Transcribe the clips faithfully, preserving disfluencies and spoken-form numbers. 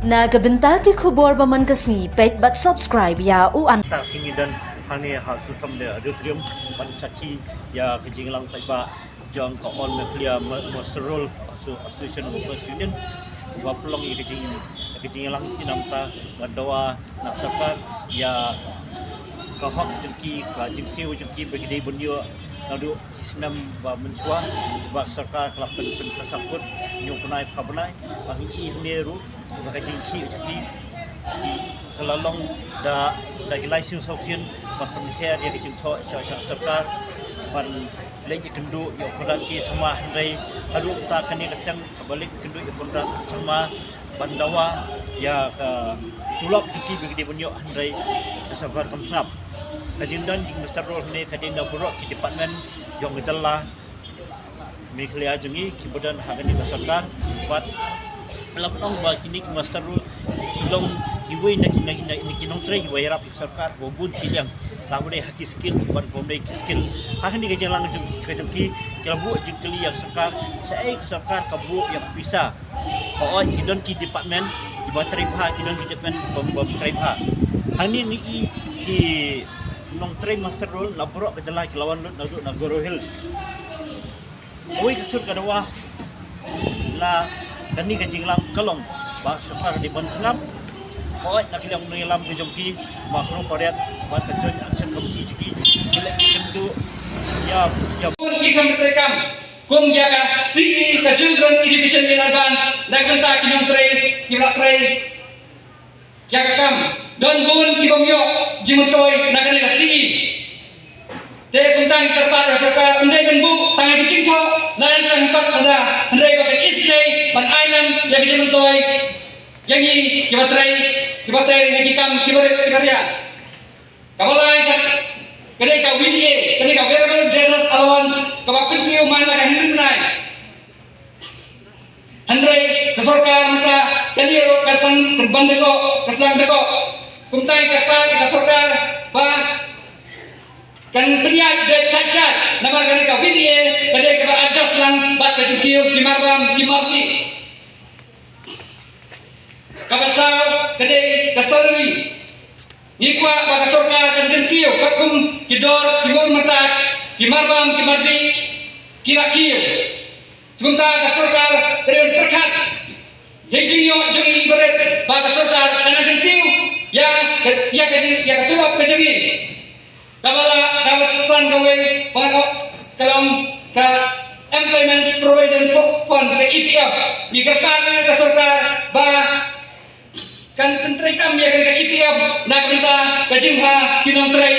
Na ka bynta ki khubor ba man ka sngi, peit bad subscribe ïa u an. Ta sngi don hangne ha Sultan de Auditorium ban sakhi ïa ka jingïalang paidbah jong ka All Meghalaya Muster Roll Asso-, Association Workers Union, ba pynlong ïa ka jing, ïa ka jingïalang ki namta ban dawa na sorkar ïa ka hok jong ki, ka jingsiew jong ki ba ki dei ban ïoh naduh ki snem ba mynshuwa, ba sorkar ka la pyn, pyn, pynsangkut hynñiew bnai phra bnai. Ba ngi i hangne ruh ba ka jingkhih jong ki, ki ka la long da, da ki lai sien saw sien ban pynher ïa ka jingthoh sha, sha sorkar ban leit ïakynduh ïa u khondrat ki sangma, hynrei haduh mynta kane ka seng kaba leit ïakynduh ïa u khondrat sangma ban dawa ïa ka tulop jong ki ba ki dei ban ïoh, hynrei ka sorkar kam sngap. Ka jingdon jong ki muster roll hangne ka dei na baroh ki department jong ka jylla Meghalaya jong ngi kiba don ha kane ka sorkar. Bad la pynlong ba kine ki muster roll ki long kiwei na ki, na, na, na ki nongtrei kiba ïarap ïa ka sorkar ba bun ki liang, la ba dei ha ki skill bad ba ym dei ki skill. Ha kane ka jingïalang jong, ka jong ki, ki la buh jingkylli ïa ka sorkar, shaei ka sorkar ka buh ïa ka pisa. Hooid, ki don ki department kiba trei bha, ki don ki department ba, ba trei bha. Hangne ngi i ki nongtrei muster roll na baroh ka jylla ki la wan lut naduh na Garo Hills. Kawei ka sur ka dawa na kane ka jingïalang ka long ba ka sorkar ka dei ban sngap. Hooid, na ka liang u nongïalam ka jong ki, ma Khro Pariat bad ka Joint Action Committee jong ki, ki leh ki kynduh ïa, ïa. Ki kam trei kam kum ïa ka C E, ka Children Education in Advance, na ka bynta ki nongtrei kiba la trei ïa ka kam. Don bun ki bym ïoh jingmyntoi na kane ka C E. Te kumta ngi kyrpad ïa ka sorkar, ym dei ban buh tang ïa ka jingthoh, lane tang ïa ka shuh, hynrei ba kan ïa sngewthuh ban ai lang ïa ka jingmyntoi ïa ngi kiba trei, kiba trei ïa ki kam kiba rit kiba riat. Kaba lai ka, ka dei ka V D A, ka dei ka Variable Dressage Allowance, kaba kyntiew man la ka hynriew bnai. Hynrei ka sorkar mynta ka dei ruh ka sdang ban dkoh, ka sdang dkoh. Kumta ngi kyrpad ïa ka sorkar ba kan pynïaid beit shai shai, namar ka dei ka V D A ka dei kaba adjust lang bad ka jingkiew ki marbam ki marti. Kaba saw ka dei ka salary. Ngi kwah ba ka sorkar kan kyntiew katkum ki dor ki mur mynta ki marbam ki marti ki la kiew. Kumta ka sorkar ka dei ban pyrkhat ïa ka jingïoh jong ngi barit ba ka sorkar kan kyntiew ïa ka, ïa ka, ïa ka tulop ka jong ngi. Kaba la, kaba san kawei ba ka, ka long ka Employment Provident Fund, ka E P F. Ngi kyrpad ïa ka sorkar ba kan pyntreikam ïa kane ka E P F na ka bynta ka jingbha ki nongtrei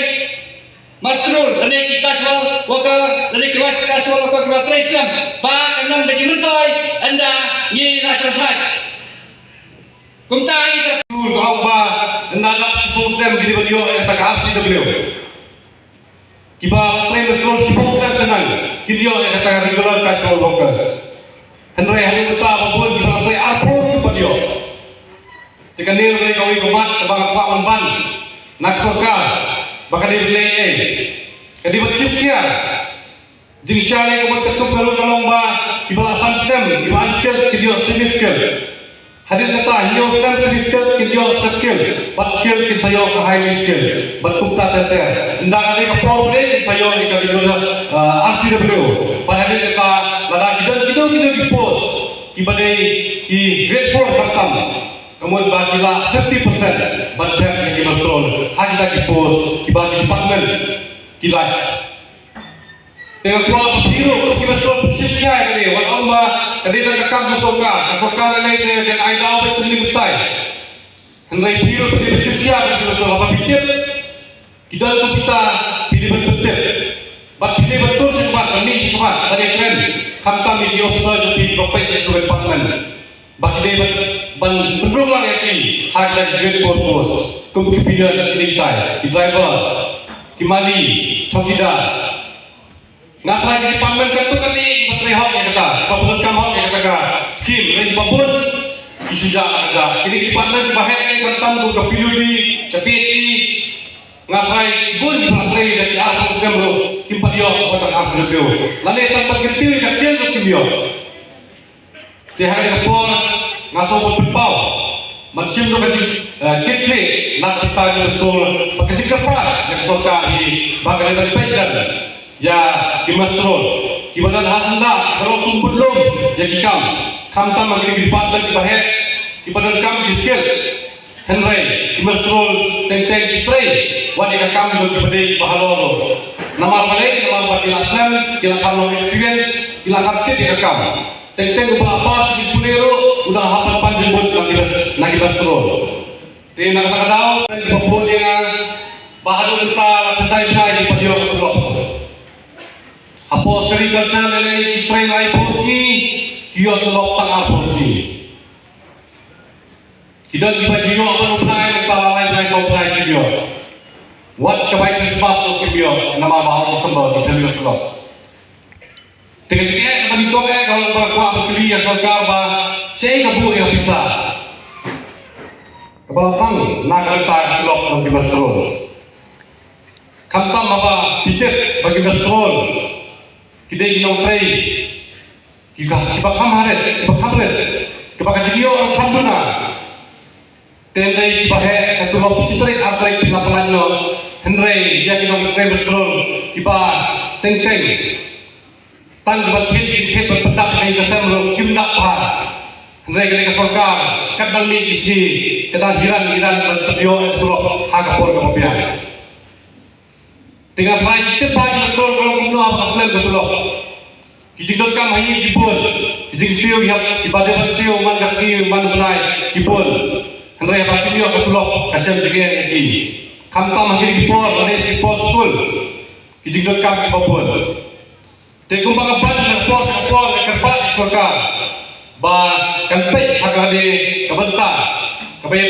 muster roll, lane ki casual worker, lane ki white casual worker kiba trei slem, ba kan long ka jingmyntoi ynda ngi la shong shai. Kumta ïa ka. Ka ong ba ynda dap shiphew snem ki dei ban ïoh ïa kata ka R C W. Kiba trei muster roll shiphew snem sha nang kin ïoh ïa kata ka regular casual workers. Hynrei hadien mynta ba bun kiba trei arphew ruh kim pat ïoh. Te kane ruh ka dei kawei ka mat kaba nga kwah ban ban na ka sorkar ba ka dei ban leh ei ei. Ka dei ban shim khia. Jingshai ne ka mut katkum ka ruh ka long ba kiba la san snem, kiba unskilled kin ïoh semi skilled. Hadien kata hynñiew snem semi skilled kin ïoh sa skilled, bad skilled kin sa ïoh ka highly skilled. Bad kumta ter ter. Ynda ka dei ka por ba dei kin sa ïoh ïa ka dei ka, ah, R C W. Bad hadien kata lada ki don kino kino ki post kiba dei ki grade four khamtam, ka mut ba ki lah fifty percent ban thep ïa ki muster roll ha kita ki post kiba ki department ki lah. Te nga kwah ba phi ruh ki muster roll phi shim khia ïa kane, wat ong ba ka dei tang ka kam ka sorkar, ka sorkar lei lei te kan ai daw beit kumne kumtai. Hynrei phi ruh phi dei ban shim khia ïa kane, haba phi tip ki don kumta phi dei ban pyntip. Bad phi dei ban tur sha khmat, ban mih sha khmat, ban ïakren khamtam ïa ki officer jong phi kiba peit ïa ka department. Ba ki dei ban, ban pynrung lang ïa ki ha kita ki grade four post kum ki pioneer, ki dei kitai, ki driver, ki mali, chowkidar. Nga tharai ki department katto katne kiba trei hok ïa kata, kiba pyndonkam hok ïa kata ka scheme, lane kiba bun ki shu jah kata. Kine ki department kiba heh ban tam kum ka P W D, ka P H E. Nga tharai bun kiba trei da ki arphew snem ruh kim pat ïoh kata ka R C W. Lane tang ban kyntiew ïa ka skill ruh kim ïoh. Te ha kane ka por nga sngewbha ban pynpaw Mynsiem jong ka jing, eh, kit khlieh na ka bynta jong ka skul, bad ka jingkyrpad ïa ka sorkar hi ba ka dei ban peit lem ïa ki master roll kiba don ha syndah, ka long kum budlum ïa ki kam, khamtam ha ki department kiba heh, kiba donkam ki skill. Hynrei ki master roll teng teng ki trei wat ïa ka kam jong kiba dei ba halor. Namar balei? Namar ba ki la slem, ki la kham long experience, ki la kham tip ïa ka kam. Teng teng uba la pass ki pule ruh u dang hap ban pan jingmut na ki bas-, na ki master roll. Te na kata ka daw, kiba bun ïa nga ba haduh mynta la khyndai bnai kiba ïoh ka tulop. Hapoh sericulture lei lei ki trei laiphew sngi, ki ïoh tulop tang arphew sngi. Ki don kiba ju ïoh ban u bnai, mynta la lai bnai saw bnai kim ïoh. Wat ka bai Christmas ruh kim ïoh, namar ba ha u December ki ïoh tulop. Te ka jingeh kaba nyngkong eh ka long ba kwah ban kylli ïa sorkar ba shaei ka buh ïa ka pisa kaba la pang na ka bynta ka tulop jong ki master roll. Khamtam haba phi tip ba ki master roll ki dei ki nongtrei kiba, kiba kham ha rit, kiba kham rit, kiba ka jingïoh ruh kham duna. Te hynrei kiba heh ka tulop shi tarik ar tarik phi la pynlait noh. Hynrei ïa ki nongtrei master roll kiba teng teng tang kiba thied ki thied ban pyndap ïa ka sem ruh kim dap bha. Hynrei ka dei ka sorkar katba mih ki shi ka dang hiran hiran ban pynïoh ïa ka tulop ha ka por kaba biang. Te nga phai tip ba ki master roll ka long kumno haba ka slem ka tulop. Ki jingdonkam ha ïing ki bun, ki jingsiew ïa kiba dei ban siew man ka sngi man bnai ki bun. Hynrei haba kim ïoh ka tulop ka shem jingeh ïa ki. Khamtam ha kine ki por, lane ki por skul, ki jingdonkam kiba bun. Te kumba nga ban na ka por sha ka por nga kyrpad ïa ka sorkar ba kan peit ha kane ka bynta kaba ïa